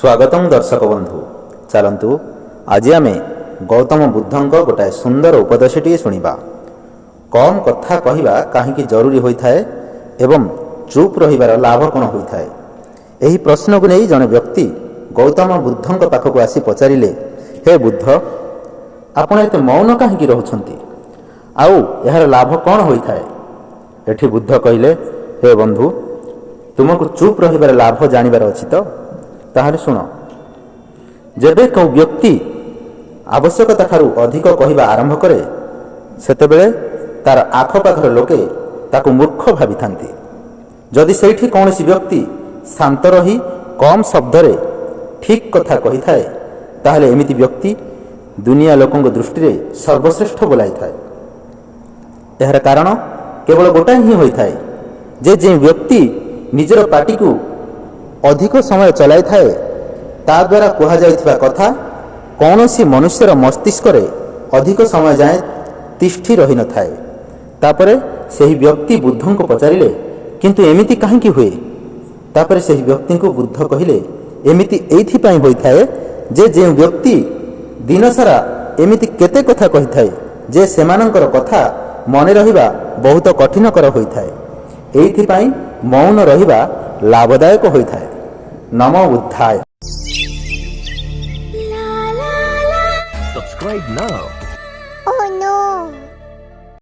ସ୍ୱାଗତଂ ଦର୍ଶକ ବନ୍ଧୁ। ଚାଲନ୍ତୁ, ଆଜି ଆମେ ଗୌତମ ବୁଦ୍ଧଙ୍କ ଗୋଟାଏ ସୁନ୍ଦର ଉପଦେଶଟିଏ ଶୁଣିବା। କମ୍ କଥା କହିବା କାହିଁକି ଜରୁରୀ ହୋଇଥାଏ ଏବଂ ଚୁପ୍ ରହିବାର ଲାଭ କ'ଣ ହୋଇଥାଏ, ଏହି ପ୍ରଶ୍ନକୁ ନେଇ ଜଣେ ବ୍ୟକ୍ତି ଗୌତମ ବୁଦ୍ଧଙ୍କ ପାଖକୁ ଆସି ପଚାରିଲେ, "ହେ ବୁଦ୍ଧ, ଆପଣ ଏତେ ମୌନ କାହିଁକି ରହୁଛନ୍ତି ଆଉ ଏହାର ଲାଭ କ'ଣ ହୋଇଥାଏ?" ଏଠି ବୁଦ୍ଧ କହିଲେ, "ହେ ବନ୍ଧୁ, ତୁମକୁ ଚୁପ୍ ରହିବାର ଲାଭ ଜାଣିବାର ଅଛି ତ? ତାହେଲେ ଶୁଣ। ଯେବେ କେଉଁ ବ୍ୟକ୍ତି ଆବଶ୍ୟକତା ଠାରୁ ଅଧିକ କହିବା ଆରମ୍ଭ କରେ, ସେତେବେଳେ ତାର ଆଖପାଖର ଲୋକେ ତାକୁ ମୂର୍ଖ ଭାବିଥାନ୍ତି। ଯଦି ସେଇଠି କୌଣସି ବ୍ୟକ୍ତି ଶାନ୍ତ ରହି କମ୍ ଶବ୍ଦରେ ଠିକ୍ କଥା କହିଥାଏ, ତାହେଲେ ଏମିତି ବ୍ୟକ୍ତି ଦୁନିଆ ଲୋକଙ୍କ ଦୃଷ୍ଟିରେ ସର୍ବଶ୍ରେଷ୍ଠ ବୋଲାଇଥାଏ। ଏହାର କାରଣ କେବଳ ଗୋଟାଏ ହିଁ ହୋଇଥାଏ ଯେ ଯେଉଁ ବ୍ୟକ୍ତି ନିଜର ପାଟିକୁ ଅଧିକ ସମୟ ଚଲାଇଥାଏ, ତା ଦ୍ୱାରା କୁହାଯାଇଥିବା କଥା କୌଣସି ମନୁଷ୍ୟର ମସ୍ତିଷ୍କରେ ଅଧିକ ସମୟ ଯାଏଁ ତିଷ୍ଠି ରହିନଥାଏ।" ତାପରେ ସେହି ବ୍ୟକ୍ତି ବୁଦ୍ଧଙ୍କୁ ପଚାରିଲେ, "କିନ୍ତୁ ଏମିତି କାହିଁକି ହୁଏ?" ତାପରେ ସେହି ବ୍ୟକ୍ତିଙ୍କୁ ବୁଦ୍ଧ କହିଲେ, "ଏମିତି ଏଇଥିପାଇଁ ହୋଇଥାଏ ଯେ ଯେଉଁ ବ୍ୟକ୍ତି ଦିନସାରା ଏମିତି କେତେ କଥା କହିଥାଏ ଯେ ସେମାନଙ୍କର କଥା ମନେ ରହିବା ବହୁତ କଠିନକର ହୋଇଥାଏ। ଏଇଥିପାଇଁ ମୌନ ରହିବା ଲାଭଦାୟକ ହୋଇଥାଏ।" ନମୋ ବୁଦ୍ଧାୟ। Subscribe now.